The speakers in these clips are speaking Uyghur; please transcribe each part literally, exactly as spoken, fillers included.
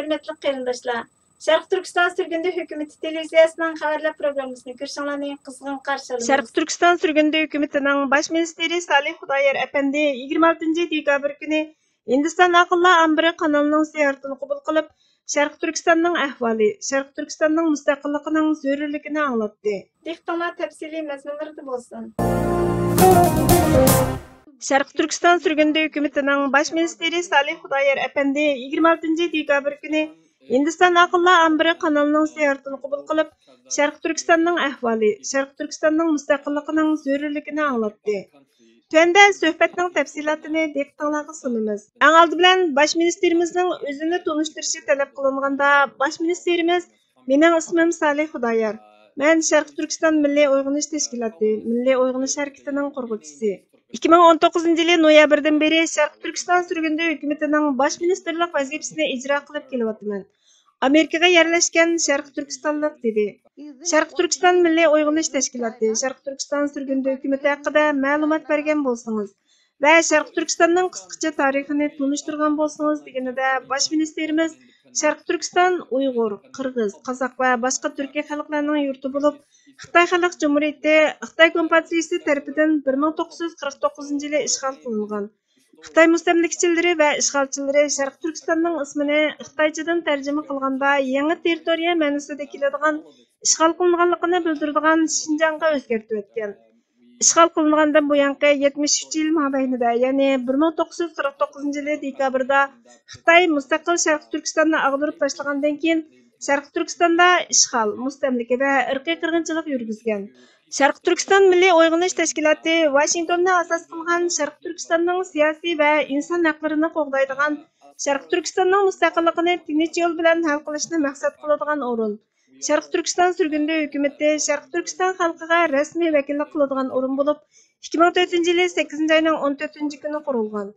ھۆرمەتلىك قېرىنداشلار، شەرقىي تۈركىستان سۈرگۈندە ھۆكۈمىتى تېلېۋىزىيەسىنىڭ خەۋەرلەر پروگراممىسىنى كۆرۈشۈڭلارنى قىزغىن قارشى ئالىمىز. شەرقىي تۈركىستان سۈرگۈندە ھۆكۈمىتىنىڭ باش مىنىستىرى سالىھ خۇدايار ئەپەندى يىگىرمە ئالتىنچى دېكابىر كۈنى ھىندىستان ئاقىنلار ئامبىرى قانىلىنىڭ زىيارىتىنى قوبۇل قىلىپ، شەرقىي تۈركىستاننىڭ ئەھۋالى، شەرقىي تۈركىستاننىڭ مۇستەقىللىقىنىڭ زۆرۈرلۈكىنى ئاڭلاتتى. دىققىتىڭلار تەپسىلىي مەزمۇنلىرىدا بولسۇن. شەرقىي تۈركىستان سۈرگۈندە ھۆكۈمىتىنىڭ باش مىنىستىرى سالىھ خۇدايار ئەپەندى يىگىرمە ئالتىنچى دېكابىر كۈنى ھىندىستان ئاقىللار ئامبىرى قانىلىنىڭ زىيارىتىنى قوبۇل قىلىپ، شەرقىي تۈركىستاننىڭ ئەھۋالى، شەرقىي تۈركىستاننىڭ مۇستەقىللىقىنىڭ زۆرۈرلۈكىنى ئاڭلاتتى. تۆۋەندە سۆھبەتنىڭ تەپسىلاتىنى دىققىتىڭلارغا سۇنىمىز. ئەڭ ئالدى بىلەن باش مىنىستىرىمىزنىڭ ئۆزىنى تونۇشتۇرۇشى تەلەپ قىلىنغاندا، باش مىنىستىرىمىز، مېنىڭ ئىسمىم سالىھ خۇدايار. مەن شەرقىي تۈركىستان مىللىي ئويغىنىش تەشكىلاتى، مىللىي ئويغىنىش ھەرىكىتىنىڭ قۇرغۇچىسى. ئىككى مىڭ ئون توققۇزىنچى يىلى نويابىردىن بېرى شەرقىي تۈركىستان سۈرگۈندە ھۆكۈمىتىنىڭ باش مىنىستىرلىق ۋەزىپىسىنى ئىجرا قىلىپ كېلىۋاتىمەن. ئامېرىكىغا يەرلەشكەن شەرقىي تۈركىستانلىق دېدى. شەرقىي تۈركىستان مىللىي ئويغىنىش تەشكىلاتى، شەرقىي تۈركىستان سۈرگۈندە ھۆكۈمىتى ھەققىدە مەلۇمات بەرگەن بولسىڭىز ۋە شەرقىي تۈركىستاننىڭ قىسقىچە تارىخىنى تونۇشتۇرغان بولسىڭىز، دېگىنىدە، باش مىنىستىرىمىز، شەرقىي تۈركىستان ئۇيغۇر، قىرغىز، قازاق ۋە باشقا تۈركىي خەلقلەرنىڭ يۇرتى بولۇپ، خىتاي خەلق جۇمھۇرىيىتى، خىتاي كومپارتىيىسى تەرىپىدىن بىر مىڭ توققۇز يۈز قىرىق توققۇزىنچى يىلى ئىشغال قىلىنغان. خىتاي مۇستەملىكىچىلىرى ۋە ئىشغالچىلىرى شەرقىي تۈركىستاننىڭ ئىسمىنى خىتايچىدىن تەرجىمە قىلغاندا يېڭى تېررىتورىيە مەنىسىدە كېلىدىغان ئىشغال قىلىنغانلىقىنى بىلدۈرىدىغان شىنجاڭغا ئۆزگەرتىۋەتكەن. ئىشغال قىلىنغاندىن بۇيانقى يەتمىش ئۈچ يىل مابەينىدە، يەنى بىر مىڭ توققۇز يۈز قىرىق توققۇزىنچى يىلى دېكابىردا خىتاي مۇستەقىل شەرقىي تۈركىستاننى ئاغدۇرۇپ تاشلىغاندىن كېيىن، شەرقىي تۈركىستاندا ئىشغال، مۇستەملىكە ۋە ئىرقىي قىرغىنچىلىق يۈرگۈزگەن. شەرقىي تۈركىستان مىللىي ئويغىنىش تەشكىلاتى ۋاشىنگتوندا ئاساس قىلغان شەرقىي تۈركىستاننىڭ سىياسىي ۋە ئىنسان ھەقلىرىنى قوغدايدىغان، شەرقىي تۈركىستاننىڭ مۇستەقىللىقىنى تىنچ يول بىلەن ھەل قىلىشنى مەقسەت قىلىدىغان ئورۇن. شەرقىي تۈركىستان سۈرگۈندە ھۆكۈمىتى شەرقىي تۈركىستان خەلقىگە رەسمىي ۋەكىللىك قىلىدىغان ئورۇن بولۇپ، ئىككى مىڭ تۆتىنچى يىلى سەككىزىنچى ئاينىڭ ئون تۆتىنچى كۈنى قۇرۇلغان.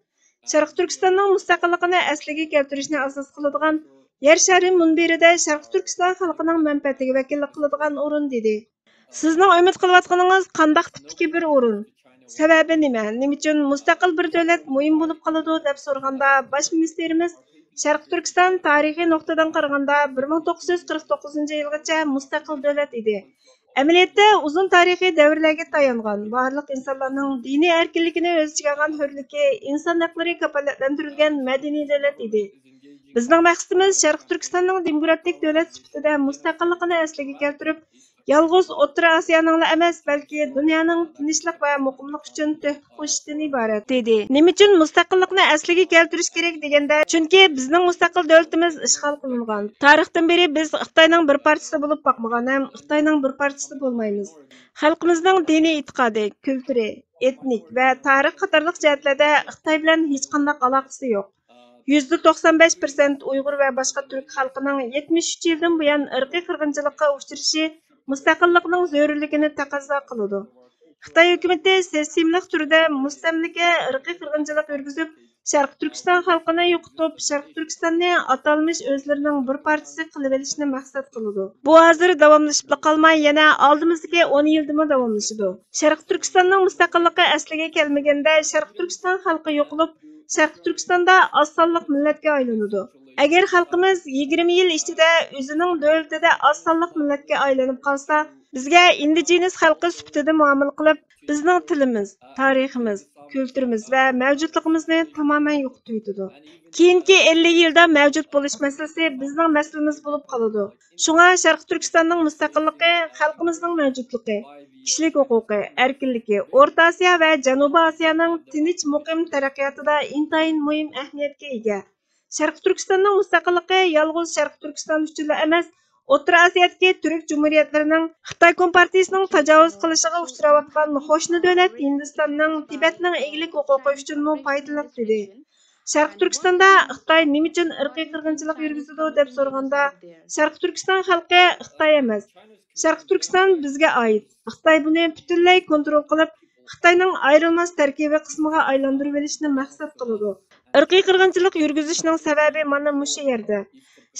شەرقىي تۈركىستاننىڭ مۇستەقىللىقىنى ئەسلىگە كەلتۈرۈشنى ئاساس قىلىدىغان يەر شارى مۇنبىرىدە شەرقىي تۈركىستان خەلقىنىڭ مەنپەئەتىگە ۋەكىللىك قىلىدىغان ئورۇن، دېدى. سىزنىڭ ئۈمىد قىلىۋاتقىنىڭىز قانداق تىپتىكى بىر ئورۇن؟ سەۋەبى نېمە؟ نېمە ئۈچۈن مۇستەقىل بىر دۆلەت مۇھىم بولۇپ قالىدۇ؟ دەپ سورىغاندا، باش مىنىستىرىمىز، شەرقىي تۈركىستان تارىخىي نۇقتىدىن قارىغاندا بىر مىڭ توققۇز يۈز قىرىق توققۇزىنچى يىلغىچە مۇستەقىل دۆلەت ئىدى. ئەمەلىيەتتە ئۇزۇن تارىخىي دەۋرلەرگە تايانغان، بارلىق ئىنسانلارنىڭ دىنىي ئەركىنلىكىنى ئۆز ئىچىگە ئالغان ھۆرلۈكى، ئىنسان ھەقلىرى كاپالەتلەندۈرۈلگەن مەدەنىي دۆلەت ئىدى. بىزنىڭ مەقسىتىمىز شەرقىي تۈركىستاننىڭ دېموكراتىك دۆلەت سۈپىتىدە مۇستەقىللىقىنى ئەسلىگە كەلتۈرۈپ، يالغۇز ئوتتۇرا ئاسىيانىڭلا ئەمەس، بەلكى دۇنيانىڭ تىنچلىق ۋە مۇقىملىق ئۈچۈن تۆھپە قوشۇشتىن ئىبارەت، دېدى. نېمە ئۈچۈن مۇستەقىللىقنى ئەسلىگە كەلتۈرۈش كېرەك دېگەندە، چۈنكى بىزنىڭ مۇستەقىل دۆلىتىمىز ئىشغال قىلىنغان. تارىختىن بېرى بىز خىتاينىڭ بىر پارچىسى بولۇپ باقمىغان ھەم خىتاينىڭ بىر پارچىسى بولمايمىز. خەلقىمىزنىڭ دىنىي ئېتىقادى، كۈلتۈرى، ئېتنىك ۋە تارىخ قاتارلىق جەھەتلەردە خىتاي بىلەن ھېچقانداق ئالاقىسى يوق. يۈزدە توقسان بەش پىرسەنت ئۇيغۇر ۋە باشقا تۈرك خەلقىنىڭ يەتمىش ئۈچ يىلدىن بۇيان ئىرقىي قىرغىنچىلىققا ئۇچرىشى مۇستەقىللىقنىڭ زۆرۈرلۈكىنى تەقەززا قىلىدۇ. خىتاي ھۆكۈمىتى سىستېمىلىق تۈردە مۇستەملىكە، ئىرقىي قىرغىنچىلىق يۈرگۈزۈپ، شەرقىي تۈركىستان خەلقىنى يوقىتىپ، شەرقىي تۈركىستاننى ئاتالمىش ئۆزلىرىنىڭ بىر پارچىسى قىلىۋېلىشنى مەقسەت قىلىدۇ. بۇ ھازىر داۋاملىشىپلا قالماي، يەنە ئالدىمىزدىكى ئون يىلدىمۇ داۋاملىشىدۇ. شەرقىي تۈركىستاننىڭ مۇستەقىللىقى ئەسلىگە كەلمىگەندە، شەرقىي تۈركىستان خەلقى يوقىلىپ، شەرقىي تۈركىستاندا ئاز سانلىق مىللەتكە ئايلىنىدۇ. ئەگەر خەلقىمىز يىگىرمە يىل ئىچىدە ئۆزىنىڭ دۆلىتىدە ئاز سانلىق مىللەتكە ئايلىنىپ قالسا، بىزگە ئىندىجېنىس خەلقى سۈپىتىدە مۇئامىلە قىلىپ، بىزنىڭ تىلىمىز، تارىخىمىز، كۈلتۈرىمىز ۋە مەۋجۇتلۇقىمىزنى تامامەن يوقىتىۋېتىدۇ. كېيىنكى ئەللىك يىلدا مەۋجۇت بولۇش مەسىلىسى بىزنىڭ مەسىلىمىز بولۇپ قالىدۇ. شۇڭا شەرقىي تۈركىستاننىڭ مۇستەقىللىقى، خەلقىمىزنىڭ مەۋجۇتلۇقى، كىشىلىك ھوقۇقى، ئەركىنلىكى ئورتا ئاسىيا ۋە جەنۇبىي ئاسىيانىڭ تىنچ، مۇقىم تەرەققىياتىدا ئىنتايىن مۇھىم ئەھمىيەتكە ئىگە. شەرقىي تۈركىستاننىڭ مۇستەقىللىقى يالغۇز شەرقىي تۈركىستان ئۈچۈنلا ئەمەس، ئوتتۇرا ئاسىيادىكى تۈرك جۇمھۇرىيەتلىرىنىڭ خىتاي كومپارتىيىسىنىڭ تاجاۋۇز قىلىشىغا ئۇچراۋاتقان قوشنا دۆلەت ھىندىستاننىڭ تىبەتنىڭ ئىگىلىك ھوقۇقى ئۈچۈنمۇ پايدىلىق، دېدى. شەرقىي تۈركىستاندا خىتاي نېمە ئۈچۈن ئىرقىي قىرغىنچىلىق يۈرگۈزىدۇ، دەپ سورىغاندا، شەرقىي تۈركىستان خەلقى خىتاي ئەمەس، شەرقىي تۈركىستان بىزگە ئائىت. خىتاي بۇنى پۈتۈنلەي كونترول قىلىپ، خىتاينىڭ ئايرىلماس تەركىبىي قىسمىغا ئايلاندۇرۇۋېلىشنى مەقسەت قىلىدۇ. ئىرقىي قىرغىنچىلىق يۈرگۈزۈشنىڭ سەۋەبى مانا مۇشۇ يەردە.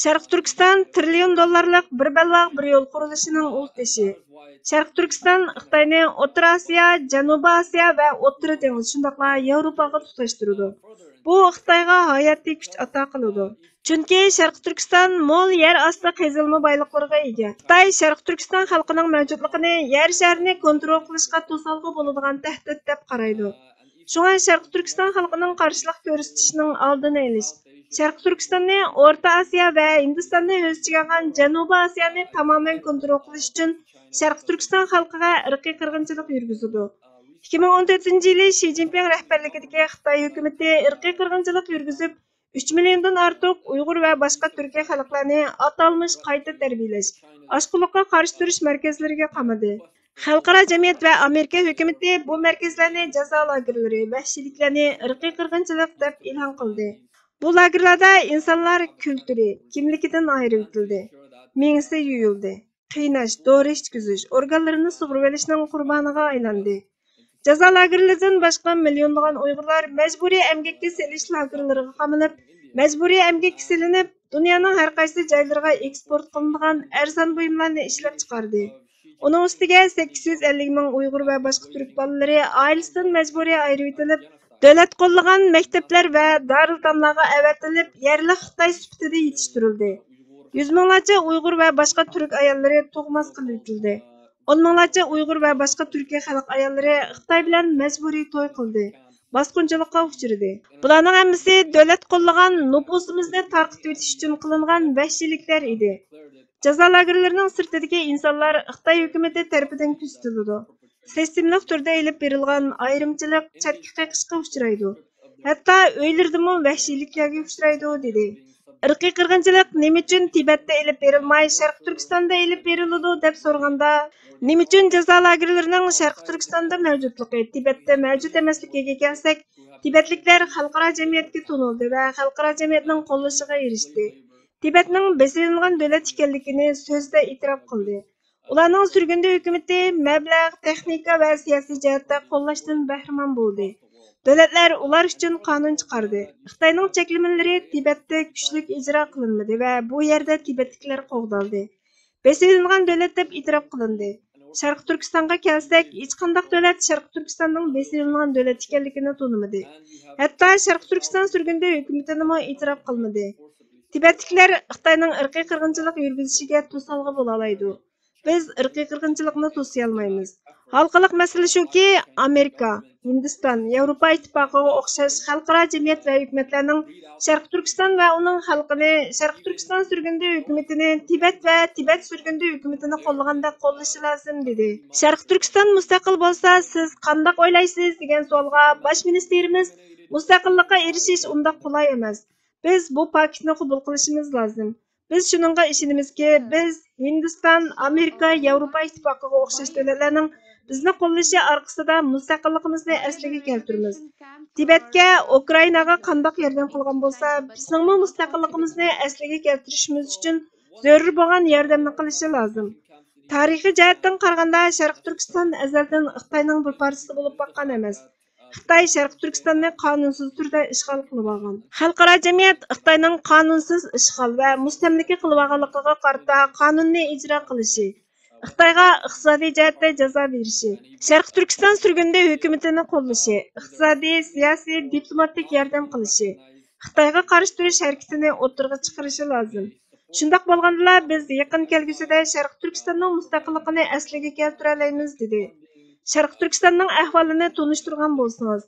شەرقىي تۈركىستان تىرىليون دوللارلىق بىر بەلباغ، بىر يول قۇرۇلۇشىنىڭ ئۇل تېشى. شەرقىي تۈركىستان خىتاينى ئوتتۇرا ئاسىيا، جەنۇبىي ئاسىيا ۋە ئوتتۇرا دېڭىز، شۇنداقلا ياۋروپاغا تۇتاشتۇرىدۇ. بۇ خىتايغا ھاياتىي كۈچ ئاتا قىلىدۇ. چۈنكى شەرقىي تۈركىستان مول يەر ئاستى قېزىلما بايلىقلىرىغا ئىگە. خىتاي شەرقىي تۈركىستان خەلقىنىڭ مەۋجۇتلۇقىنى يەر شارىنى كونترول قىلىشقا توسالغۇ بولىدىغان تەھدىت دەپ قارايدۇ. شۇڭا شەرقىي تۈركىستان خەلقىنىڭ قارشىلىق كۆرسىتىشىنىڭ ئالدىنى ئېلىش، شەرقىي تۈركىستاننى ئورتا ئاسىيا ۋە ھىندىستاننى ئۆز ئىچىگە ئالغان جەنۇبىي ئاسىيانى تامامەن كونترول قىلىش ئۈچۈن شەرقىي تۈركىستان خەلقىگە ئىرقىي قىرغىنچىلىق يۈرگۈزىدۇ. ئىككى مىڭ ئون تۆتىنچى يىلى شى جىنپىڭ رەھبەرلىكىدىكى خىتاي ھۆكۈمىتى ئىرقىي قىرغىنچىلىق يۈرگۈزۈپ، ئۈچ مىليوندىن ئارتۇق ئۇيغۇر ۋە باشقا تۈركىي خەلقلەرنى ئاتالمىش قايتا تەربىيەلەش، ئاشقۇنلۇققا قارشى تۇرۇش مەركەزلىرىگە قامىدى. خەلقئارا جەمئىيەت ۋە ئامېرىكا ھۆكۈمىتى بۇ مەركەزلەرنى جازا لاگېرلىرى، ۋەھشىيلىكلەرنى ئىرقىي قىرغىنچىلىق دەپ ئېلان قىلدى. بۇ لاگېرلاردا ئىنسانلار كۈلتۈرى، كىملىكىدىن ئايرىۋېتىلدى، مېڭىسى يۇيۇلدى، قىيناش، دورا ئىچكۈزۈش، ئورگانلىرىنى سۇغۇرۇۋېلىشنىڭ قۇربانىغا ئايلاندى. جازا لاگېرلىرىدىن باشقا مىليونلىغان ئۇيغۇرلار مەجبۇرىي ئەمگەككە سېلىش لاگېرلىرىغا قامىلىپ، مەجبۇرىي ئەمگەككە سېلىنىپ، دۇنيانىڭ ھەر قايسى جايلىرىغا ئېكسپورت قىلىنىدىغان ئەرزان بۇيۇملارنى ئىشلەپچىقاردى. ئۇنىڭ ئۈستىگە سەككىز يۈز ئەللىك مىڭ ئۇيغۇر ۋە باشقا تۈرك بالىلىرى ئائىلىسىدىن مەجبۇرىي ئايرىۋېتىلىپ، دۆلەت قوللىغان مەكتەپلەر ۋە دارىلئېتاملارغا ئەۋەتىلىپ، يەرلىك خىتاي سۈپىتىدە يېتىشتۈرۈلدى. يۈز مىڭلارچە ئۇيغۇر ۋە باشقا تۈرك ئاياللىرى تۇغماس قىلىۋېتىلدى. ئون مىڭلارچە ئۇيغۇر ۋە باشقا تۈركىي خەلق ئاياللىرى خىتاي بىلەن مەجبۇرىي توي قىلدى، باسقۇنچىلىققا ئۇچرىدى. بۇلارنىڭ ھەممىسى دۆلەت قوللىغان، نوپۇسىمىزنى تارقىتىۋېتىش ئۈچۈن قىلىنغان ۋەھشىيلىكلەر ئىدى. جازا لاگېرلىرىنىڭ سىرتىدىكى ئىنسانلار خىتاي ھۆكۈمىتى تەرىپىدىن كۆزىتىلىدۇ. سىستېمىلىق تۈردە ئېلىپ بېرىلغان ئايرىمچىلىق، چەتكە قېقىشقا ئۇچرايدۇ. ھەتتا ئۆيلىرىدىمۇ ۋەھشىيلىكلەرگە ئۇچرايدۇ، دېدى. ئىرقىي قىرغىنچىلىق نېمە ئۈچۈن تىبەتتە ئېلىپ بېرىلماي، شەرقىي تۈركىستاندا ئېلىپ بېرىلىدۇ، دەپ سورىغاندا، نېمە ئۈچۈن جازا لاگېرلىرىنىڭ شەرقىي تۈركىستاندا مەۋجۇتلۇقى، تىبەتتە مەۋجۇت ئەمەسلىكىگە كەلسەك، تىبەتلىكلەر خەلقئارا جەمئىيەتكە تونۇلدى ۋە خەلقئارا جەمئىيەتنىڭ قوللىشىغا ئېرىشتى. تىبەتنىڭ بېسىۋېلىنغان دۆلەت ئىكەنلىكىنى سۆزدە ئېتىراپ قىلدى. ئۇلارنىڭ سۈرگۈندە ھۆكۈمىتى مەبلەغ، تېخنىكا ۋە سىياسىي جەھەتتە قوللاشتىن بەھرىمەن بولدى. دۆلەتلەر ئۇلار ئۈچۈن قانۇن چىقاردى. خىتاينىڭ چەكلىمىلىرى تىبەتتە كۈچلۈك ئىجرا قىلىنمىدى ۋە بۇ يەردە تىبەتلىكلەر قوغدالدى. بېسىۋېلىنغان دۆلەت دەپ ئېتىراپ قىلىندى. شەرقىي تۈركىستانغا كەلسەك، ھېچقانداق دۆلەت شەرقىي تۈركىستاننىڭ بېسىۋېلىنغان دۆلەت ئىكەنلىكىنى تونۇمىدى. ھەتتا شەرقىي تۈركىستان سۈرگۈندە ھۆكۈمىتىنىمۇ ئېتىراپ قىلمىدى. تىبەتلىكلەر خىتاينىڭ ئىرقىي قىرغىنچىلىق يۈرگۈزۈشىگە توسالغۇ بولالايدۇ. بىز ئىرقىي قىرغىنچىلىقنى توسىيالمايمىز. ھالقىلىق مەسىلە شۇكى، ئامېرىكا، ھىندىستان، ياۋروپا ئىتتىپاقىغا ئوخشاش خەلقئارا جەمئىيەت ۋە ھۆكۈمەتلەرنىڭ شەرقىي تۈركىستان ۋە ئۇنىڭ خەلقىنى، شەرقىي تۈركىستان سۈرگۈندە ھۆكۈمىتىنى تىبەت ۋە تىبەت سۈرگۈندە ھۆكۈمىتىنى قوللىغاندەك قوللىشى لازىم، دېدى. شەرقىي تۈركىستان مۇستەقىل بولسا، سىز قانداق ئويلايسىز؟ دېگەن سوئالغا باش مىنىستىرىمىز، مۇستەقىللىققا ئېرىشىش ئۇنداق قولاي ئەمەس. بىز بۇ پاكىتنى قوبۇل قىلىشىمىز لازىم. بىز شۇنىڭغا ئىشىنىمىزكى، بىز ھىندىستان، ئامېرىكا، ياۋروپا ئىتتىپاقىغا ئوخشاش دۆلەتلەرنىڭ بىزنى قوللىشى ئارقىسىدا مۇستەقىللىقىمىزنى ئەسلىگە كەلتۈرىمىز. تىبەتكە، ئۇكرائىناغا قانداق ياردەم قىلغان بولسا، بىزنىڭمۇ مۇستەقىللىقىمىزنى ئەسلىگە كەلتۈرۈشىمىز ئۈچۈن زۆرۈر بولغان ياردەمنى قىلىشى لازىم. تارىخىي جەھەتتىن قارىغاندا، شەرقىي تۈركىستان ئەزەلدىن خىتاينىڭ بىر پارچىسى بولۇپ باققان ئەمەس. خىتاي شەرقىي تۈركىستاننى قانۇنسىز تۈردە ئىشغال قىلىۋالغان. خەلقئارا جەمئىيەت خىتاينىڭ قانۇنسىز ئىشغال ۋە مۇستەملىكە قىلىۋالغانلىقىغا قارىتا قانۇننى ئىجرا قىلىشى، خىتايغا ئىقتىسادىي جەھەتتە جازا بېرىشى، شەرقىي تۈركىستان سۈرگۈندە ھۆكۈمىتىنى قوللىشى، ئىقتىسادىي، سىياسىي، دىپلوماتىك ياردەم قىلىشى، خىتايغا قارشى تۇرۇش ھەرىكىتىنى ئوتتۇرىغا چىقىرىشى لازىم. شۇنداق بولغاندىلا، بىز يېقىن كەلگۈسىدە شەرقىي تۈركىستاننىڭ مۇستەقىللىقىنى ئەسلىگە كەلتۈرەلەيمىز، دېدى. شەرقىي تۈركىستاننىڭ ئەھۋالىنى تونۇشتۇرغان بولسىڭىز،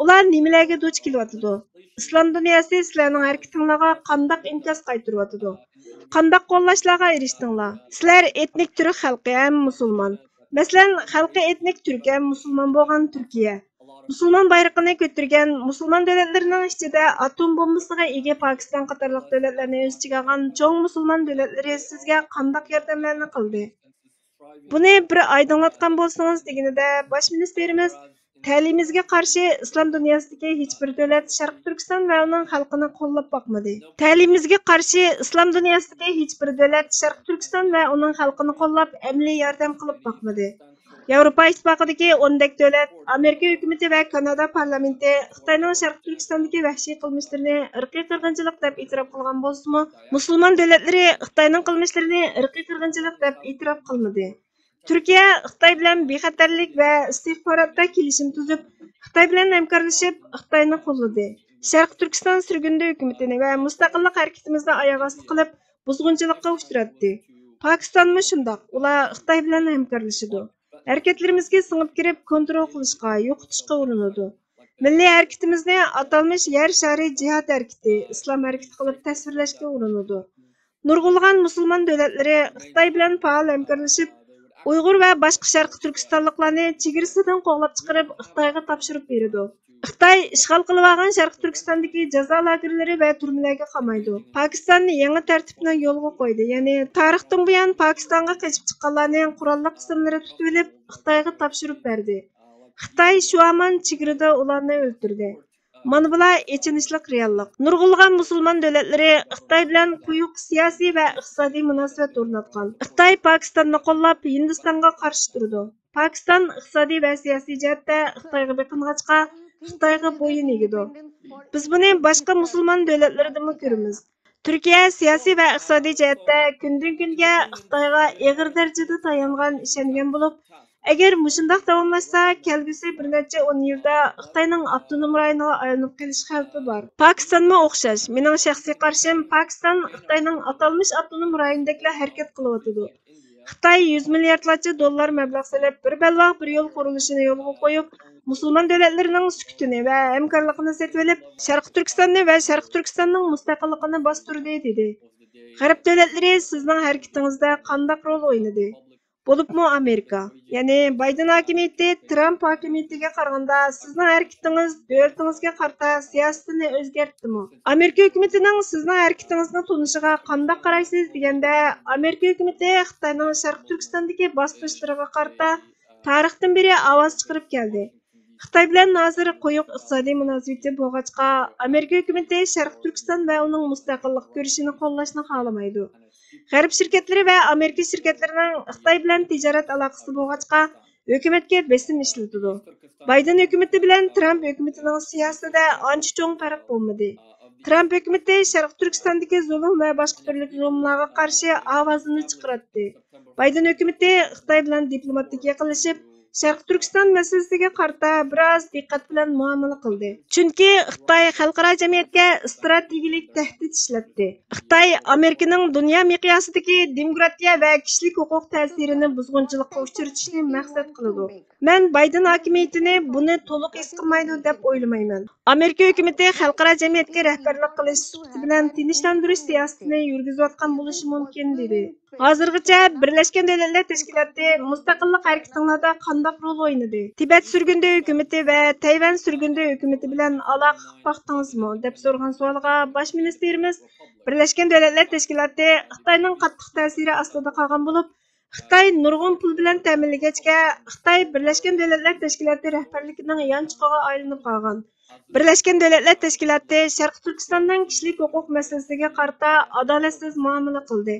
ئۇلار نېمىلەرگە دۇچ كېلىۋاتىدۇ؟ ئىسلام دۇنياسى سىلەرنىڭ ھەرىكىتىڭلارغا قانداق ئىنكاس قايتۇرۇۋاتىدۇ؟ قانداق قوللاشلارغا ئېرىشتىڭلار؟ سىلەر ئېتنىك تۈرك خەلقى ھەم مۇسۇلمان. مەسىلەن، خەلقى ئېتنىك تۈرك ھەم مۇسۇلمان بولغان تۈركىيە، مۇسۇلمان بايرىقىنى كۆتۈرگەن، مۇسۇلمان دۆلەتلىرىنىڭ ئىچىدە ئاتوم بومبىسىغا ئىگە پاكىستان قاتارلىق دۆلەتلەرنى ئۆز ئىچىگە ئالغان چوڭ مۇسۇلمان دۆلەتلىرى سىزگە قانداق ياردەملەرنى قىلدى؟ بۇنى بىر ئايدىڭلاتقان بولسىڭىز، دېگىنىدە، باش مىنىستىرىمىز، تەلىيىمىزگە قارشى ئىسلام دۇنياسىدىكى ھېچبىر دۆلەت شەرقىي تۈركىستان ۋە ئۇنىڭ خەلقىنى قوللاپ باقمىدى. تەلىيىمىزگە قارشى ئىسلام دۇنياسىدىكى ھېچبىر دۆلەت شەرقىي تۈركىستان ۋە ئۇنىڭ خەلقىنى قوللاپ، ئەمەلىي ياردەم قىلىپ باقمىدى. ياۋروپا ئىتتىپاقىدىكى ئوندەك دۆلەت، ئامېرىكا ھۆكۈمىتى ۋە كانادا پارلامېنتى خىتاينىڭ شەرقىي تۈركىستاندىكى ۋەھشىي قىلمىشلىرىنى ئىرقىي قىرغىنچىلىق دەپ ئېتىراپ قىلغان بولسىمۇ، مۇسۇلمان دۆلەتلىرى خىتاينىڭ قىلمىشلىرىنى ئىرقىي قىرغىنچىلىق دەپ ئېتىراپ قىلمىدى. تۈركىيە خىتاي بىلەن بىخەتەرلىك ۋە ئىستىخباراتتا كېلىشىم تۈزۈپ، خىتاي بىلەن ھەمكارلىشىپ، خىتاينى قوللىدى. شەرقىي تۈركىستان سۈرگۈندە ھۆكۈمىتىنى ۋە مۇستەقىللىق ھەرىكىتىمىزنى ئاياغ ئاستى قىلىپ، بۇزغۇنچىلىققا ئۇچراتتى. پاكىستانمۇ شۇنداق، ئۇلار خىتاي بىلەن ھەمكارلىشىدۇ. ھەرىكەتلىرىمىزگە سىڭىپ كىرىپ، كونترول قىلىشقا، يوقىتىشقا ئۇرۇنىدۇ. مىللىي ھەرىكىتىمىزنى ئاتالمىش يەر شارى جىھاد ھەرىكىتى، ئىسلام ھەرىكىتى قىلىپ تەسۋىرلەشكە ئۇرۇنىدۇ. نۇرغۇنلىغان مۇسۇلمان دۆلەتلىرى خىتاي بىلەن پائال ھەمكارلىشىپ، ئۇيغۇر ۋە باشقا شەرقىي تۈركىستانلىقلارنى چېگرىسىدىن قوغلاپ چىقىرىپ، خىتايغا تاپشۇرۇپ بېرىدۇ. خىتاي ئىشغال قىلىۋالغان شەرقىي تۈركىستاندىكى جازا لاگېرلىرى ۋە تۈرمىلەرگە قامايدۇ. پاكىستان يېڭى تەرتىپنى يولغا قويدى، يەنى تارىختىن بۇيان پاكىستانغا قېچىپ چىققانلارنى قوراللىق قىسىملىرى تۇتۇۋېلىپ، خىتايغا تاپشۇرۇپ بەردى. خىتاي شۇ ھامان چېگرىدا ئۇلارنى ئۆلتۈردى. مانا بۇلار ئېچىنىشلىق رېئاللىق. نۇرغۇنلىغان مۇسۇلمان دۆلەتلىرى خىتاي بىلەن قويۇق سىياسىي ۋە ئىقتىسادىي مۇناسىۋەت ئورناتقان. خىتاي پاكىستاننى قوللاپ، ھىندىستانغا قارشى تۇرىدۇ. پاكىستان ئىقتىسادىي ۋە سىياسىي جەھەتتە خىتايغا بېقىنغاچقا، خىتايغا بويۇن ئېگىدۇ. بىز بۇنى باشقا مۇسۇلمان دۆلەتلىرىدىمۇ كۆرىمىز. تۈركىيە سىياسىي ۋە ئىقتىسادىي جەھەتتە كۈندىن-كۈنگە خىتايغا ئېغىر دەرىجىدە تايانغان، ئىشەنگەن بولۇپ، ئەگەر مۇشۇنداق داۋاملاشسا، كەلگۈسى بىر نەچچە ئون يىلدا خىتاينىڭ ئاپتونوم رايونىغا ئايلىنىپ قېلىش خەۋپى بار. پاكىستانمۇ ئوخشاش. مېنىڭ شەخسىي قارىشىم، پاكىستان خىتاينىڭ ئاتالمىش ئاپتونوم رايونىدەكلا ھەرىكەت قىلىۋاتىدۇ. خىتاي يۈز مىلياردلارچە دوللار مەبلەغ سېلىپ، بىر بەلباغ بىر يول قۇرۇلۇشىنى يولغا قويۇپ، مۇسۇلمان دۆلەتلىرىنىڭ سۈكۈتىنى ۋە ھەمكارلىقىنى سېتىۋېلىپ، شەرقىي تۈركىستاننى ۋە شەرقىي تۈركىستاننىڭ مۇستەقىللىقىنى باستۇردى، دېدى. غەرب دۆلەتلىرى سىزنىڭ ھەرىكىتىڭىزدە قانداق رول ئوينىدى؟ بولۇپمۇ ئامېرىكا، يەنى بايدېن ھاكىمىيىتى ترامپ ھاكىمىيىتىگە قارىغاندا، سىزنىڭ ھەرىكىتىڭىز دۆلىتىڭىزگە قارىتا سىياسىتىنى ئۆزگەرتتىمۇ؟ ئامېرىكا ھۆكۈمىتىنىڭ سىزنىڭ ھەرىكىتىڭىزنى تونۇشىغا قانداق قارايسىز دېگەندە، ئامېرىكا ھۆكۈمىتى خىتاينىڭ شەرقىي تۈركىستاندىكى باسقۇنچىلىرىغا قارىتا تارىختىن بېرى ئاۋاز چىقىرىپ كەلدى. خىتاي بىلەن ھازىر قويۇق ئىقتىسادىي مۇناسىۋىتى بولغاچقا، ئامېرىكا ھۆكۈمىتى شەرقىي تۈركىستان ۋە ئۇنىڭ مۇستەقىللىق كۈرىشىنى قوللاشنى خالىمايدۇ. غەرب شىركەتلىرى ۋە ئامېرىكا شىركەتلىرىنىڭ خىتاي بىلەن تىجارەت ئالاقىسى بولغاچقا، ھۆكۈمەتكە بېسىم ئىشلىتىدۇ. بايدېن ھۆكۈمىتى بىلەن ترامپ ھۆكۈمىتىنىڭ سىياسىتىدە ئانچە چوڭ پەرق بولمىدى. ترامپ ھۆكۈمىتى شەرقىي تۈركىستاندىكى زۇلۇم ۋە باشقا تۈرلۈك زۇلۇملارغا قارشى ئاۋازىنى چىقىراتتى. بايدېن ھۆكۈمىتى خىتاي بىلەن دىپلوماتىك يېقىنلىشىپ، شەرقىي تۈركىستان مەسىلىسىگە قارىتا بىر ئاز دىققەت بىلەن مۇئامىلە قىلدى. چۈنكى خىتاي خەلقئارا جەمئىيەتكە ئىستراتېگىيەلىك تەھدىت ئىشلەتتى. خىتاي ئامېرىكىنىڭ دۇنيا مىقياسىدىكى دېموكراتىيە ۋە كىشىلىك ھوقۇق تەسىرىنى بۇزغۇنچىلىققا ئۇچرىتىشنى مەقسەت قىلىدۇ. مەن بايدېن ھاكىمىيىتىنى بۇنى تولۇق ھېس قىلمايدۇ دەپ ئويلىمايمەن. ئامېرىكا ھۆكۈمىتى خەلقئارا جەمئىيەتكە رەھبەرلىك قىلىش سۈپىتى بىلەن تىنچلاندۇرۇش سىياسىتىنى يۈرگۈزۈۋاتقان بولۇشى مۇمكىن، دېدى. ھازىرغىچە بىرلەشكەن دۆلەتلەر تەشكىلاتى مۇستەقىللىق ھەرىكىتىڭلاردا قانداق رول ئوينىدى؟ تىبەت سۈرگۈندە ھۆكۈمىتى ۋە تەيۋەن سۈرگۈندە ھۆكۈمىتى بىلەن ئالاقە قىلىپ باقتىڭىزمۇ؟ دەپ سورىغان سوئالىغا باش مىنىستىرىمىز، بىرلەشكەن دۆلەتلەر تەشكىلاتى خىتاينىڭ قاتتىق تەسىرى ئاستىدا قالغان بولۇپ، خىتاي نۇرغۇن پۇل بىلەن تەمىنلىگەچكە، خىتاي بىرلەشكەن دۆلەتلەر تەشكىلاتى رەھبەرلىكىنىڭ يانچۇقىغا ئايلىنىپ قالغان. بىرلەشكەن دۆلەتلەر تەشكىلاتى شەرقىي تۈركىستاننىڭ كىشىلىك ھوقۇق مەسىلىسىگە قارىتا ئادالەتسىز مۇئامىلە قىلدى.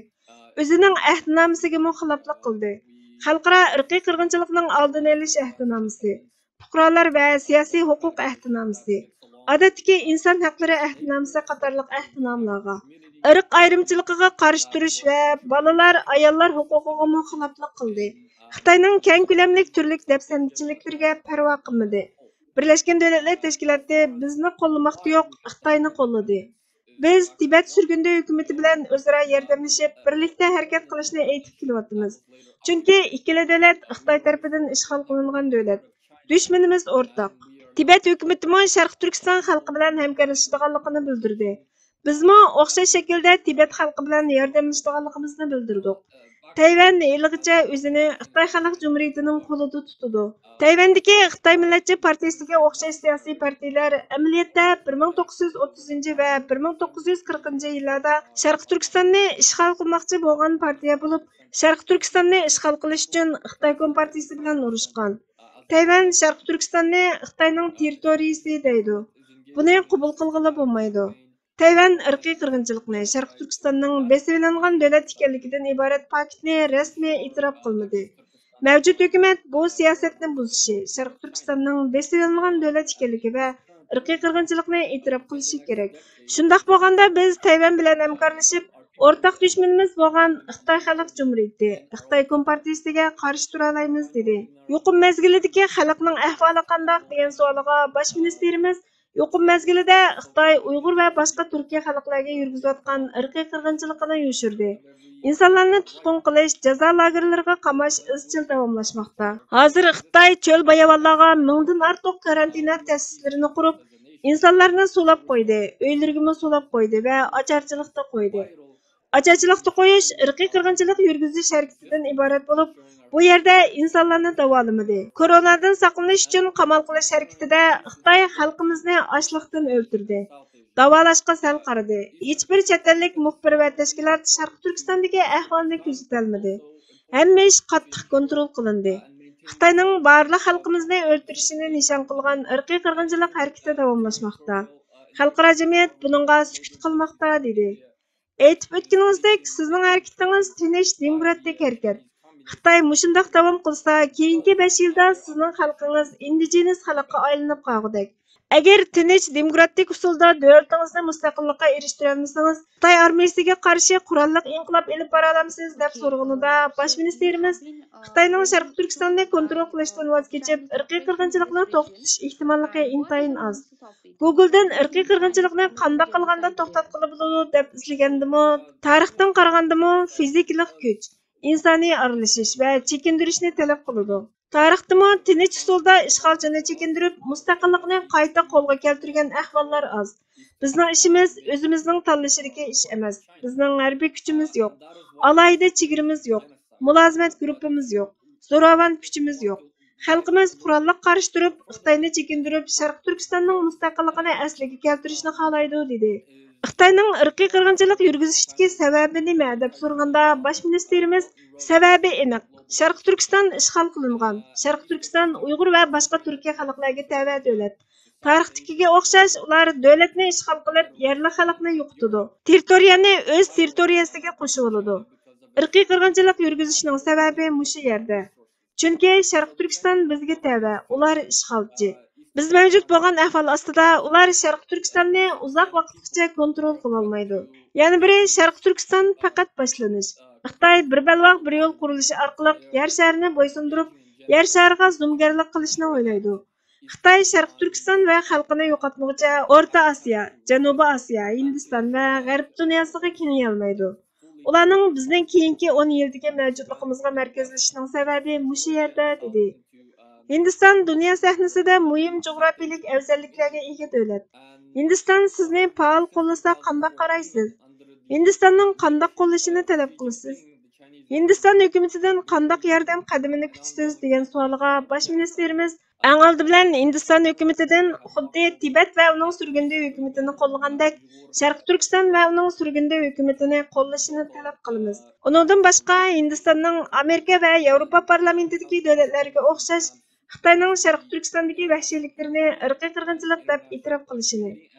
ئۆزىنىڭ ئەھدىنامىسىگىمۇ خىلاپلىق قىلدى. خەلقئارا ئىرقىي قىرغىنچىلىقنىڭ ئالدىنى ئېلىش ئەھدىنامىسى، پۇقرالار ۋە سىياسىي ھوقۇق ئەھدىنامىسى، ئادەتتىكى ئىنسان ھەقلىرى ئەھدىنامىسى قاتارلىق ئەھدىنامىلارغا، ئىرق ئايرىمچىلىقىغا قارشى تۇرۇش ۋە بالىلار، ئاياللار ھوقۇقىغىمۇ خىلاپلىق قىلدى. خىتاينىڭ كەڭ كۆلەملىك تۈرلۈك دەپسەندىچىلىكلىرىگە پەرۋا قىلمىدى. بىرلەشكەن دۆلەتلەر تەشكىلاتى بىزنى قوللىماقتا يوق، خىتاينى قوللىدى. بىز تىبەت سۈرگۈندە ھۆكۈمىتى بىلەن ئۆزئارا ياردەملىشىپ، بىرلىكتە ھەرىكەت قىلىشنى ئېيتىپ كېلىۋاتىمىز. چۈنكى ئىككىلا دۆلەت خىتاي تەرىپىدىن ئىشغال قىلىنغان دۆلەت. دۈشمىنىمىز ئورتاق. تىبەت ھۆكۈمىتىمۇ شەرقىي تۈركىستان خەلقى بىلەن ھەمكارلىشىدىغانلىقىنى بىلدۈردى. بىزمۇ ئوخشاش شەكىلدە تىبەت خەلقى بىلەن ياردەملىشىدىغانلىقىمىزنى بىلدۈردۇق. تەيۋەن ھېلىغىچە ئۆزىنى خىتاي خەلق جۇمھۇرىيىتىنىڭ قولىدا تۇتىدۇ. تەيۋەندىكى خىتاي مىللەتچى پارتىيىسىگە ئوخشاش سىياسىي پارتىيىلەر ئەمەلىيەتتە بىر مىڭ توققۇز يۈز ئوتتۇزىنچى ۋە بىر مىڭ توققۇز يۈز قىرىقىنچى يىللاردا شەرقىي تۈركىستاننى ئىشغال قىلماقچى بولغان پارتىيە بولۇپ، شەرقىي تۈركىستاننى ئىشغال قىلىش ئۈچۈن خىتاي كومپارتىيىسى بىلەن ئۇرۇشقان. تەيۋەن شەرقىي تۈركىستاننى خىتاينىڭ تېررىتورىيىسى دەيدۇ. بۇنى قوبۇل قىلغىلى بولمايدۇ. تەيۋەن ئىرقىي قىرغىنچىلىقنى، شەرقىي تۈركىستاننىڭ بېسىۋېلىنغان دۆلەت ئىكەنلىكىدىن ئىبارەت پاكىتنى رەسمىي ئېتىراپ قىلمىدى. مەۋجۇت ھۆكۈمەت بۇ سىياسەتنى بۇزۇشى، شەرقىي تۈركىستاننىڭ بېسىۋېلىنغان دۆلەت ئىكەنلىكى ۋە ئىرقىي قىرغىنچىلىقنى ئېتىراپ قىلىشى كېرەك. شۇنداق بولغاندا، بىز تەيۋەن بىلەن ھەمكارلىشىپ، ئورتاق دۈشمىنىمىز بولغان خىتاي خەلق جۇمھۇرىيىتى، خىتاي كومپارتىيىسىگە قارشى تۇرالايمىز، دېدى. يۇقۇم مەزگىلىدىكى خەلقنىڭ ئەھۋالى قانداق؟ دېگەن سوئالىغا باش مىنىستىرىمىز، يۇقۇم مەزگىلىدە خىتاي ئۇيغۇر ۋە باشقا تۈركىي خەلقلەرگە يۈرگۈزۈۋاتقان ئىرقىي قىرغىنچىلىقىنى يوشۇردى. ئىنسانلارنى تۇتقۇن قىلىش، جازا لاگېرلىرىغا قاماش ئىزچىل داۋاملاشماقتا. ھازىر خىتاي چۆل باياۋانلارغا مىڭدىن ئارتۇق كارانتىنا تەسىسلىرىنى قۇرۇپ، ئىنسانلارنى سولاپ قويدى، ئۆيلىرىگىمۇ سولاپ قويدى ۋە ئاچارچىلىقتا قويدى. ئاچارچىلىقتا قويۇش ئىرقىي قىرغىنچىلىق يۈرگۈزۈش ھەرىكىتىدىن ئىبارەت بولۇپ، بۇ يەردە ئىنسانلارنى داۋالىمىدى. كورونادىن ساقلىنىش ئۈچۈن قامال قىلىش ھەرىكىتىدە خىتاي خەلقىمىزنى ئاچلىقتىن ئۆلتۈردى. داۋالاشقا سەل قارىدى. ھېچبىر چەت ئەللىك مۇخبىر ۋە تەشكىلات شەرقىي تۈركىستاندىكى ئەھۋالنى كۆزىتەلمىدى. ھەممە ئىش قاتتىق كونترول قىلىندى. خىتاينىڭ بارلىق خەلقىمىزنى ئۆلتۈرۈشىنى نىشان قىلغان ئىرقىي قىرغىنچىلىق ھەرىكىتى داۋاملاشماقتا. خەلقئارا جەمئىيەت بۇنىڭغا سۈكۈت قىلماقتا، دېدى. ئېيتىپ ئۆتكىنىڭىزدەك، سىزنىڭ ھەرىكىتىڭىز تىنچ، دېموكراتىك ھەرىكەت. خىتاي مۇشۇنداق داۋام قىلسا، كېيىنكى بەش يىلدا سىزنىڭ خەلقىڭىز ئىندىجېنىس خەلققە ئايلىنىپ قالغۇدەك. ئەگەر تىنچ، دېموكراتىك ئۇسۇلدا دۆلىتىڭىزنى مۇستەقىللىققا ئېرىشتۈرەلمىسىڭىز، خىتاي ئارمىيىسىگە قارشى قوراللىق ئىنقىلاب ئېلىپ بارالامسىز؟ دەپ سورىغىنىدا، باش مىنىستىرىمىز خىتاينىڭ شەرقىي تۈركىستاننى كونترول قىلىشتىن ۋاز كېچىپ، ئىرقىي قىرغىنچىلىقنى توختىتىش ئېھتىماللىقى ئىنتايىن ئاز. گوگلدىن ئىرقىي قىرغىنچىلىقنى قانداق قىلغاندا توختاتقىلى بولىدۇ دەپ ئىزدىگەندىمۇ، تارىختىن قارىغاندىمۇ، فىزىكىلىق كۈچ، ئىنسانىي ئارىلىشىش ۋە چېكىندۈرۈشنى تەلەپ قىلىدۇ. تارىختىمۇ تىنچ ئۇسۇلدا ئىشغالچىنى چېكىندۈرۈپ، مۇستەقىللىقنى قايتا قولغا كەلتۈرگەن ئەھۋاللار ئاز. بىزنىڭ ئىشىمىز ئۆزىمىزنىڭ تاللىشىدىكى ئىش ئەمەس. بىزنىڭ ھەربىي كۈچىمىز يوق، ئالاھىدە چېگرىمىز يوق، مۇلازىمەت گۇرۇپپىمىز يوق، زوراۋان كۈچىمىز يوق. خەلقىمىز قوراللىق قارشى تۇرۇپ، خىتاينى چېكىندۈرۈپ، شەرقىي تۈركىستاننىڭ مۇستەقىللىقىنى ئەسلىگە كەلتۈرۈشنى خالايدۇ، دېدى. خىتاينىڭ ئىرقىي قىرغىنچىلىق يۈرگۈزۈشتىكى سەۋەبى نېمە؟ دەپ سورىغاندا، باش مىنىستىرىمىز، سەۋەبى ئېنىق. شەرقىي تۈركىستان ئىشغال قىلىنغان. شەرقىي تۈركىستان ئۇيغۇر ۋە باشقا تۈركىي خەلقلەرگە تەۋە دۆلەت. تارىختىكىگە ئوخشاش، ئۇلار دۆلەتنى ئىشغال قىلىپ، يەرلىك خەلقنى يوقىتىدۇ. تېررىتورىيەنى ئۆز تېررىتورىيەسىگە قوشۇۋالىدۇ. ئىرقىي قىرغىنچىلىق يۈرگۈزۈشنىڭ سەۋەبى مۇشۇ يەردە. چۈنكى شەرقىي تۈركىستان بىزگە تەۋە، ئۇلار ئىشغالچى. بىز مەۋجۇت بولغان ئەھۋال ئاستىدا ئۇلار شەرقىي تۈركىستاننى ئۇزاق ۋاقىتلىقچە كونترول قىلالمايدۇ. يەنە بىرى، شەرقىي تۈركىستان پەقەت باشلىنىش. خىتاي بىر بەلباغ بىر يول قۇرۇلۇشى ئارقىلىق يەر شارىنى بويسۇندۇرۇپ، يەر شارىغا زومىگەرلىك قىلىشنى ئويلايدۇ. خىتاي شەرقىي تۈركىستان ۋە خەلقىنى يوقاتمىغۇچە ئورتا ئاسىيا، جەنۇبىي ئاسىيا، ھىندىستان ۋە غەرب دۇنياسىغا كېڭىيەلمەيدۇ. ئۇلارنىڭ بىزنىڭ كېيىنكى ئون يىلدىكى مەۋجۇتلۇقىمىزغا مەركەزلىشىشىنىڭ سەۋەبى مۇشۇ يەردە، دېدى. ھىندىستان دۇنيا سەھنىسىدە مۇھىم جۇغراپىيىلىك ئەۋزەللىكلەرگە ئىگە دۆلەت. ھىندىستان سىزنى پائال قوللىسا قانداق قارايسىز؟ ھىندىستاننىڭ قانداق قوللىشىنى تەلەپ قىلىسىز؟ ھىندىستان ھۆكۈمىتىدىن قانداق ياردەم قەدىمىنى كۈتىسىز؟ دېگەن سوئالغا باش مىنىستىرىمىز، ئەڭ ئالدى بىلەن ھىندىستان ھۆكۈمىتىدىن خۇددى تىبەت ۋە ئۇنىڭ سۈرگۈندە ھۆكۈمىتىنى قوللىغاندەك، شەرقىي تۈركىستان ۋە ئۇنىڭ سۈرگۈندە ھۆكۈمىتىنى قوللىشىنى تەلەپ قىلىمىز. ئۇنىڭدىن باشقا، ھىندىستاننىڭ ئامېرىكا ۋە ياۋروپا پارلامېنتىدىكى دۆلەتلەرگە ئوخشاش، خىتاينىڭ شەرقىي تۈركىستاندىكى ۋەھشىيلىكلىرىنى ئىرقىي قىرغىنچىلىق دەپ ئېتىراپ قىلىشىنى،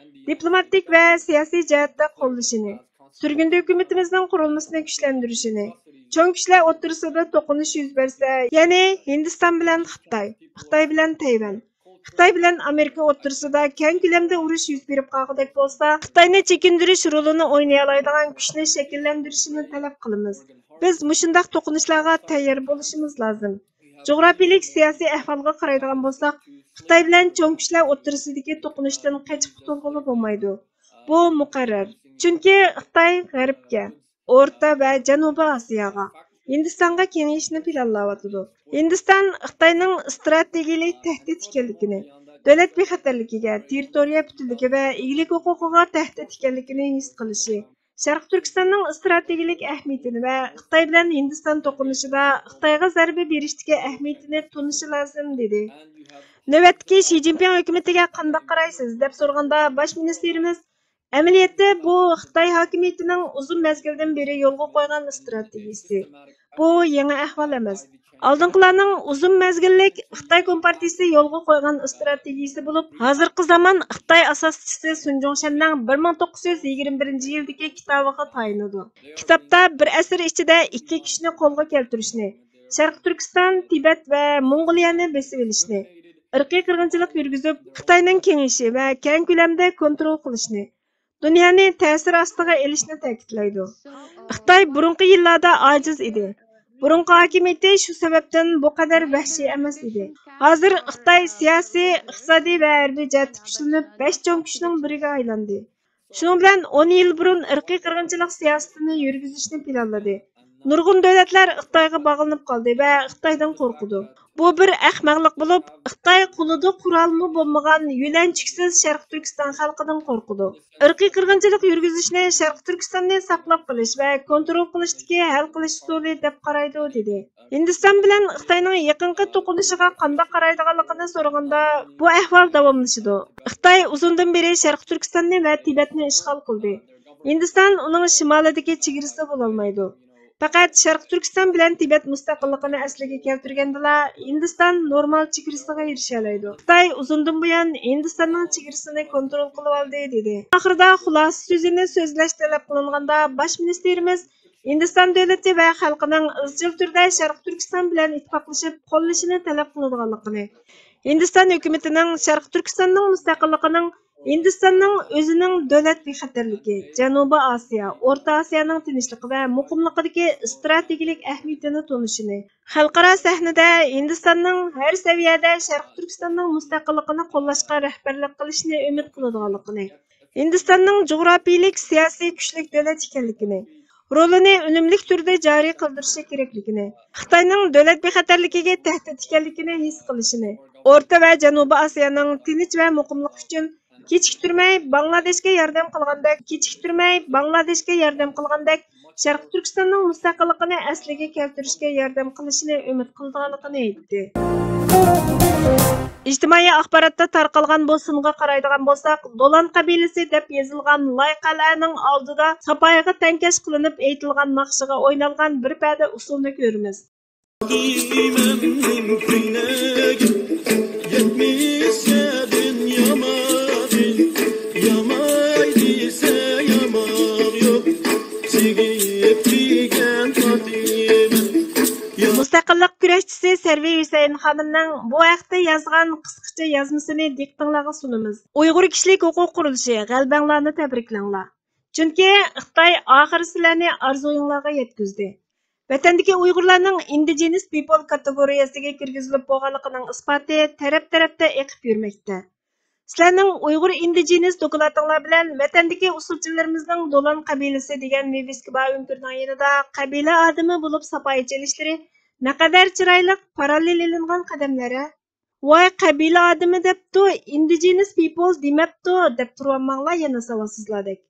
دىپلوماتىك ۋە سىياسىي جەھەتتە قوللىشىنى، سۈرگۈندە ھۆكۈمىتىمىزنىڭ قۇرۇلمىسىنى كۈچلەندۈرۈشىنى، چوڭ كۈچلەر ئوتتۇرىسىدا توقۇنۇش يۈز بەرسە، يەنى ھىندىستان بىلەن خىتاي، خىتاي بىلەن تەيۋەن، خىتاي بىلەن ئامېرىكا ئوتتۇرىسىدا كەڭ كۆلەمدە ئۇرۇش يۈز بېرىپ قالغۇدەك بولسا، خىتاينى چېكىندۈرۈش رولىنى ئوينىيالايدىغان كۈچنى شەكىللەندۈرۈشىنى تەلەپ قىلىمىز. بىز مۇشۇنداق توقۇنۇشلارغا تەييار بولۇشىمىز لازىم. جۇغراپىيىلىك سىياسىي ئەھۋالغا قارايدىغان بولساق، خىتاي بىلەن چوڭ كۈچلەر ئوتتۇرىسىدىكى توقۇنۇشتىن قېچىپ قۇتۇلغىلى بولمايدۇ. بۇ مۇقەررەر. چۈنكى خىتاي غەربكە، ئورتا ۋە جەنۇبىي ئاسىياغا، ھىندىستانغا كېڭىيىشنى پىلانلاۋاتىدۇ. ھىندىستان خىتاينىڭ ئىستراتېگىيىلىك تەھدىت ئىكەنلىكىنى، دۆلەت بىخەتەرلىكىگە، تېررىتورىيە پۈتۈنلۈكى ۋە ئىگىلىك ھوقۇقىغا تەھدىت ئىكەنلىكىنى ھېس قىلىشى، شەرقىي تۈركىستاننىڭ ئىستراتېگىيىلىك ئەھمىيىتىنى ۋە خىتاي بىلەن ھىندىستان توقۇنۇشىدا خىتايغا زەربە بېرىشتىكى ئەھمىيىتىنى تونۇشى لازىم، دېدى. نۆۋەتتىكى شى جىنپىڭ ھۆكۈمىتىگە قانداق قارايسىز؟ دەپ سورىغاندا، باش مىنىستىرىمىز، ئەمەلىيەتتە، بۇ خىتاي ھاكىمىيىتىنىڭ ئۇزۇن مەزگىلدىن بېرى يولغا قويغان ئىستراتېگىيىسى. بۇ يېڭى ئەھۋال ئەمەس. ئالدىنقىلارنىڭ ئۇزۇن مەزگىللىك خىتاي كومپارتىيىسى يولغا قويغان ئىستراتېگىيىسى بولۇپ، ھازىرقى زامان خىتاي ئاساسچىسى سۇن جۇڭشەننىڭ بىر مىڭ توققۇز يۈز يىگىرمە بىرىنچى يىلدىكى كىتابىغا تايىنىدۇ. كىتابتا بىر ئەسىر ئىچىدە ئىككى كۈچنى قولغا كەلتۈرۈشنى، شەرقىي تۈركىستان، تىبەت ۋە موڭغۇلىيەنى بېسىۋېلىشنى، ئىرقىي قىرغىنچىلىق يۈرگۈزۈپ، خىتاينىڭ كېڭىيىشى ۋە كەڭ كۆلەمدە كونترول قىلىشنى، دۇنيانى تەسىر ئاستىغا ئېلىشنى تەكىتلەيدۇ. خىتاي بۇرۇنقى يىللاردا ئاجىز ئىدى. بۇرۇنقى ھاكىمىيىتى شۇ سەۋەبتىن بۇ قەدەر ۋەھشىي ئەمەس ئىدى. ھازىر خىتاي سىياسىي، ئىقتىسادىي ۋە ھەربىي جەھەتتە كۈچلىنىپ، بەش چوڭ كۈچنىڭ بىرىگە ئايلاندى. شۇنىڭ بىلەن ئون يىل بۇرۇن ئىرقىي قىرغىنچىلىق سىياسىتىنى يۈرگۈزۈشنى پىلانلىدى. نۇرغۇن دۆلەتلەر خىتايغا باغلىنىپ قالدى ۋە خىتايدىن قورقىدۇ. بۇ بىر ئەخمەقلىق بولۇپ، خىتاي قولىدا قورالمۇ بولمىغان يۆلەنچۈكسىز شەرقىي تۈركىستان خەلقىدىن قورقىدۇ. ئىرقىي قىرغىنچىلىق يۈرگۈزۈشنى شەرقىي تۈركىستاننى ساقلاپ قېلىش ۋە كونترول قىلىشتىكى ھەل قىلىش ئۇسۇلى دەپ قارايدۇ، دېدى. ھىندىستان بىلەن خىتاينىڭ يېقىنقى توقۇنۇشىغا قانداق قارايدىغانلىقىنى سورىغاندا، بۇ ئەھۋال داۋاملىشىدۇ. خىتاي ئۇزۇندىن بېرى شەرقىي تۈركىستاننى ۋە تىبەتنى ئىشغال قىلدى. ھىندىستان ئۇنىڭ شىمالىدىكى چېگرىسى بولالمايدۇ. پەقەت شەرقىي تۈركىستان بىلەن تىبەت مۇستەقىللىقىنى ئەسلىگە كەلتۈرگەندىلا، ھىندىستان نورمال چېگرىسىغا ئېرىشەلەيدۇ. خىتاي ئۇزۇندىن بۇيان ھىندىستاننىڭ چېگرىسىنى كونترول قىلىۋالدى، دېدى. ئاخىرىدا خۇلاسە سۆزىنى سۆزلەش تەلەپ قىلىنغاندا، باش مىنىستىرىمىز ھىندىستان دۆلىتى ۋە خەلقىنىڭ ئىزچىل تۈردە شەرقىي تۈركىستان بىلەن ئىتتىپاقلىشىپ قوللىشىنى تەلەپ قىلىدىغانلىقىنى، ھىندىستان ھۆكۈمىتىنىڭ شەرقىي تۈركىستاننىڭ مۇستەقىللىقىنىڭ ھىندىستاننىڭ ئۆزىنىڭ دۆلەت بىخەتەرلىكى، جەنۇبىي ئاسىيا، ئورتا ئاسىيانىڭ تىنچلىقى ۋە مۇقىملىقىدىكى ئىستراتېگىيەلىك ئەھمىيىتىنى تونۇشىنى، خەلقئارا سەھنىدە ھىندىستاننىڭ ھەر سەۋىيەدە شەرقىي تۈركىستاننىڭ مۇستەقىللىقىنى قوللاشقا رەھبەرلىك قىلىشىنى ئۈمىد قىلىدىغانلىقىنى، ھىندىستاننىڭ جۇغراپىيىلىك سىياسىي كۈچلۈك دۆلەت ئىكەنلىكىنى، رولىنى ئۈنۈملۈك تۈردە جارى قىلدۇرۇشى كېرەكلىكىنى، خىتاينىڭ دۆلەت بىخەتەرلىكىگە تەھدىت ئىكەنلىكىنى ھېس قىلىشىنى، ئورتا ۋە جەنۇبىي ئاسىيانىڭ تىنچ ۋە مۇقىملىقى ئۈچۈن كېچىكتۈرمەي باڭلادېشكە ياردەم قىلغاندەك، كېچىكتۈرمەي باڭلادېشكە ياردەم قىلغاندەك، شەرقىي تۈركىستاننىڭ مۇستەقىللىقىنى ئەسلىگە كەلتۈرۈشكە ياردەم قىلىشىنى ئۈمىد قىلىدىغانلىقىنى ئېيتتى. ئىجتىمائىي ئاخباراتتا تارقالغان بۇ سۇنغا قارايدىغان بولساق، دولان قەبىلىسى دەپ يېزىلغان لايىھەلەرنىڭ ئالدىدا ساپايىغا تەڭكەش قىلىنىپ ئېيتىلغان ناخشىغا ئوينالغان بىر پەدە ئۇسسۇلنى كۆرىمىز. يەتمىشەدىن يامادىن، ياماي دېسە ياماق يوق، چىگىپ كىيگەن پاتىمە. مۇستەقىللىق كۈرەشچىسى سەرۋى ھۈسەيىن خانىمنىڭ بۇ ھەقتە يازغان قىسقىچە يازمىسىنى دىققىتىڭلارغا سۇنىمىز. ئۇيغۇر كىشىلىك ھوقۇق قۇرۇلۇشى، غەلىبەڭلارنى تەبرىكلەڭلار. چۈنكى خىتاي ئاخىرى سىلەرنى ئارزۇيۇڭلارغا يەتكۈزدى. ۋەتەندىكى ئۇيغۇرلارنىڭ ئىندىجېنس پىپل كاتېگورىيەسىگە كىرگۈزۈلۈپ بولغانلىقىنىڭ ئىسپاتى تەرەپ-تەرەپتە ئېقىپ يۈرمەكتە. سىلەرنىڭ ئۇيغۇر ئىندىجېنس دوكلاتىڭلار بىلەن ۋەتەندىكى ئۇسسۇلچىلىرىمىزنىڭ دولان قەبىلىسى دېگەن ۋىۋىسكا بار ئۆڭكۈرنىڭ يېنىدا قەبىلە ئادىمى بولۇپ ساپايى چېلىشلىرى نەقەدەر چىرايلىق پاراللېل ئېلىنغان قەدەملەر ھە! ۋاي، قەبىلە ئادىمى دەپتۇ، ئىندىجېنس پىپل دېمەپتۇ دەپ تۇرۇۋالماڭلار يەنە ساۋاتسىزلاردەك.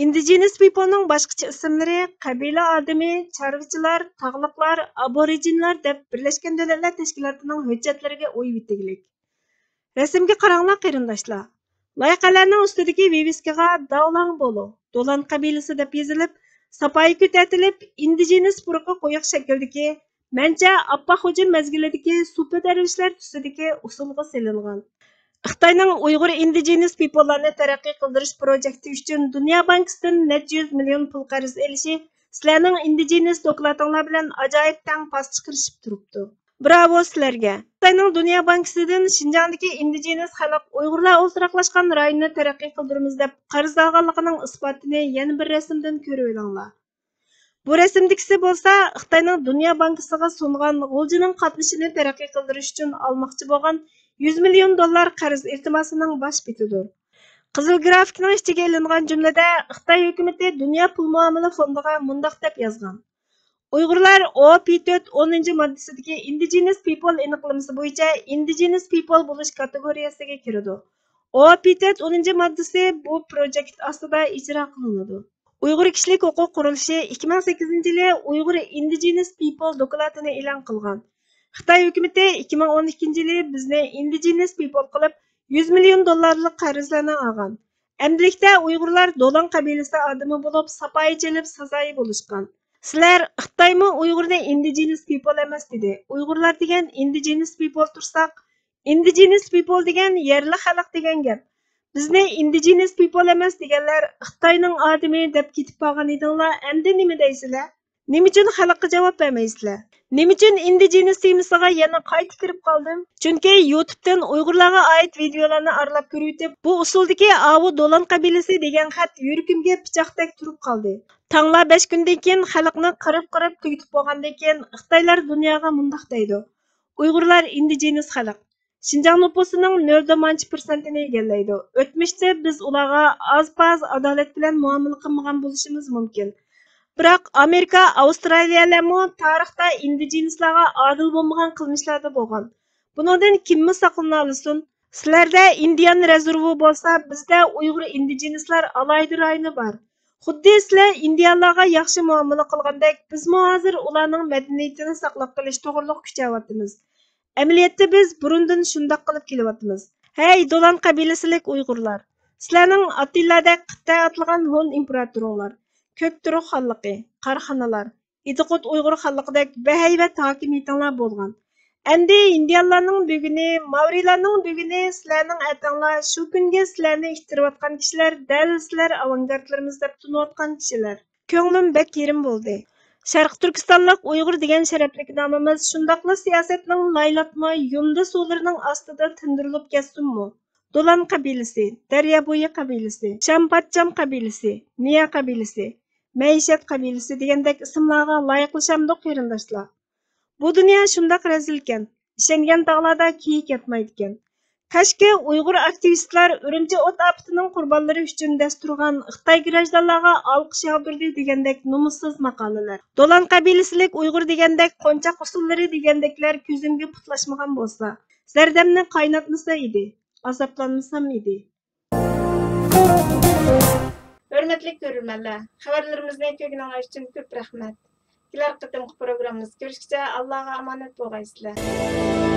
ئىندىجېنس پىپلنىڭ باشقىچە ئىسىملىرى قەبىلە ئادىمى، چارۋىچىلار، تاغلىقلار، ئابورىجىنلار دەپ بىرلەشكەن دۆلەتلەر تەشكىلاتىنىڭ ھۆججەتلىرىگە ئويۇۋېتىگلىك. رەسىمگە قاراڭلار قېرىنداشلار. لايىھەلەرنىڭ ئۈستىدىكى ۋىۋىسكىغا داۋلاڭ بولۇ، دولان قەبىلىسى دەپ يېزىلىپ، ساپايى كۆتەرتىلىپ، ئىندىجېنس پۇرىقى قويۇق شەكىلدىكى، مەنچە ئاپپاق خوجا مەزگىلىدىكى سۇپى دەرۋىشلەر تۈسىدىكى ئۇسسۇلغا سېلىنغان. خىتاينىڭ ئۇيغۇر ئىندىجېنس پىپللارنى تەرەققىي قىلدۇرۇش پروجېكتى ئۈچۈن دۇنيا بانكىسىدىن نەچچە يۈز مىليون پۇل قەرز ئېلىشى سىلەرنىڭ ئىندىجېنس دوكلاتىڭلار بىلەن ئاجايىپ تەڭ پاس چىقىرىشىپ تۇرۇپتۇ. براۋو سىلەرگە! خىتاينىڭ دۇنيا بانكىسىدىن شىنجاڭدىكى ئىندىجېنس خەلق ئۇيغۇرلار ئولتۇراقلاشقان رايوننى تەرەققىي قىلدۇرىمىز دەپ قەرز ئالغانلىقىنىڭ ئىسپاتىنى يەنە بىر رەسىمدىن كۆرۈۋېلىڭلار. بۇ رەسىمدىكىسى بولسا خىتاينىڭ دۇنيا بانكىسىغا سۇنغان غۇلجىنىڭ قاتنىشىنى تەرەققىي قىلدۇرۇش ئۈچۈن ئالماقچى بولغان يۈز مىليون دوللار قەرز ئىلتىماسىنىڭ باش بېتىدۇر. قىزىل گرافىكنىڭ ئىچىگە ئېلىنغان جۈملىدە خىتاي ھۆكۈمىتى دۇنيا پۇل مۇئامىلە فوندىغا مۇنداق دەپ يازغان: ئۇيغۇرلار ئو پى تۆت ئونىنچى ماددىسىدىكى ئىندىجېنس پىپل ئېنىقلىمىسى بويىچە ئىندىجېنس پىپل بولۇش كاتېگورىيەسىگە كىرىدۇ. ئو پى تۆت ئونىنچى ماددىسى بۇ پروجېكت ئاستىدا ئىجرا قىلىنىدۇ. ئۇيغۇر كىشىلىك ھوقۇق قۇرۇلۇشى ئىككى مىڭ سەككىزىنچى يىلى ئۇيغۇر ئىندىجېنس پىپل دوكلاتىنى ئېلان قىلغان. خىتاي ھۆكۈمىتى ئىككى مىڭ ئون ئىككىنچى يىلى بىزنى ئىندىجېنس پىپل قىلىپ، يۈز مىليون دوللارلىق قەرزلەرنى ئالغان. ئەمدىلىكتە ئۇيغۇرلار دولان قەبىلىسى ئادىمى بولۇپ، ساپايى چېلىپ، سازايى بولۇشقان. سىلەر خىتايمۇ ئۇيغۇرنى ئىندىجېنس پىپل ئەمەس دېدى. ئۇيغۇرلار دېگەن ئىندىجېنس پىپل تۇرساق، ئىندىجېنس پىپل دېگەن يەرلىك خەلق دېگەن گەپ. بىزنى ئىندىجېنس پىپل ئەمەس دېگەنلەر خىتاينىڭ ئادىمى دەپ كېتىپ بارغان ئىدىڭلار، ئەمدى نېمە دەيسىلەر؟ نېمە ئۈچۈن خەلققە جاۋاب بەرمەيسىلەر؟ نېمە ئۈچۈن ئىندىجېنس تېمىسىغا يەنە قايتا كىرىپ قالدىم؟ چۈنكى يۇتۇبتىن ئۇيغۇرلارغا ئائىت ۋىدېئولارنى ئارىلاپ كۆرۈۋېتىپ، بۇ ئۇسسۇلدىكى ئاۋۇ دولان قەبىلىسى دېگەن خەت يۈرىكىمگە پىچاقتەك تۇرۇپ قالدى. تاڭلا بەش كۈندىن كېيىن خەلقنى قىرىپ-قىرىپ تۈگىتىپ بولغاندىن كېيىن، خىتايلار دۇنياغا مۇنداق دەيدۇ: «ئۇيغۇرلار ئىندىجېنىس خەلق. شىنجاڭ نوپۇسىنىڭ نۆل دە مانچە پىرسەنتىنى ئىگىلەيدۇ. ئۆتمۈشتە بىز ئۇلارغا ئاز-پاز ئادالەت بىلەن مۇئامىلە قىلمىغان بولۇشىمىز مۇمكىن. بىراق ئامېرىكا، ئاۋسترالىيەلەرمۇ تارىختا ئىندىجېنىسلارغا ئادىل بولمىغان قىلمىشلاردا بولغان. بۇنىڭدىن كىممۇ ساقلىنالىسۇن؟ سىلەردە ئىندىيان رېزېرۋى بولسا، بىزدە ئۇيغۇر ئىندىجېنىسلار ئالاھىدە رايونى بار. خۇددى سىلەر ئىندىيانلارغا ياخشى مۇئامىلە قىلغاندەك، بىزمۇ ھازىر ئۇلارنىڭ مەدەنىيىتىنى ساقلاپ قېلىش توغرىلىق كۈچەۋاتىمىز. ئەمەلىيەتتە بىز بۇرۇندىن شۇنداق قىلىپ كېلىۋاتىمىز. ھەي، دولان قەبىلىسىلىك ئۇيغۇرلار! سىلەرنىڭ ئاتتىلادەك قىتئە ئاتلىغان ھون ئىمپېراتورۇڭلار، كۆكتۈرك خانلىقى، قاراخانىلار، ئىدىقۇت ئۇيغۇر خانلىقىدەك بەھەيۋەت ھاكىمىيىتىڭلار بولغان. ئەمدى ھىندىيانلارنىڭ بۈگۈنى، ماۋرىلارنىڭ بۈگۈنى سىلەرنىڭ ئەتەڭلار، شۇ كۈنگە سىلەرنى ئىتتىرىۋاتقان كىشىلەر دەل سىلەر ئاۋانگارتلىرىمىز دەپ تونۇۋاتقان كىشىلەر. كۆڭلۈم بەك يېرىم بولدى. شەرقىي تۈركىستانلىق ئۇيغۇر دېگەن شەرەپلىك نامىمىز شۇنداقلا سىياسەتنىڭ لايلاتما يۇمدا سۇلىرىنىڭ ئاستىدا تىندۇرۇلۇپ كەتسۇنمۇ؟ دولان قەبىلىسى، دەريا بويى قەبىلىسى، شامپاتجام قەبىلىسى، نىيا قەبىلىسى، مەئىشەت قەبىلىسى دېگەندەك ئىسىملارغا لايىقلىشامدۇق قېرىنداشلار؟ بۇ دۇنيا شۇنداق رەزىلكەن، ئىشەنگەن تاغلاردا كېيىك ياتمايدىكەن. كاشكى ئۇيغۇر ئاكتىۋىستلار ئۈرۈمچى ئوت ئاپىتىنىڭ قۇربانلىرى ئۈچۈن دەس تۇرغان خىتاي گىراژدانلارغا ئالقىش ياغدۇردى دېگەندەك نومۇسسىز ماقالىلەر، دولان قەبىلىسىلىك ئۇيغۇر دېگەندەك قونچاق ئۇسسۇللىرى دېگەندەكلەر كۆزۈمگە پۇتلاشمىغان بولسا، زەردەمنى قايناتمىسا ئىدى، ئازابلانمىسام ئىدى. ھۆرمەتلىك كۆرۈرمەنلەر، خەۋەرلىرىمىزنى كۆرگىنىڭلار ئۈچۈن كۆپ رەھمەت. كېلەر قېتىمقى پروگراممىمىزدا كۆرۈشكىچە ئاللاغا ئامانەت بولغايسىلەر.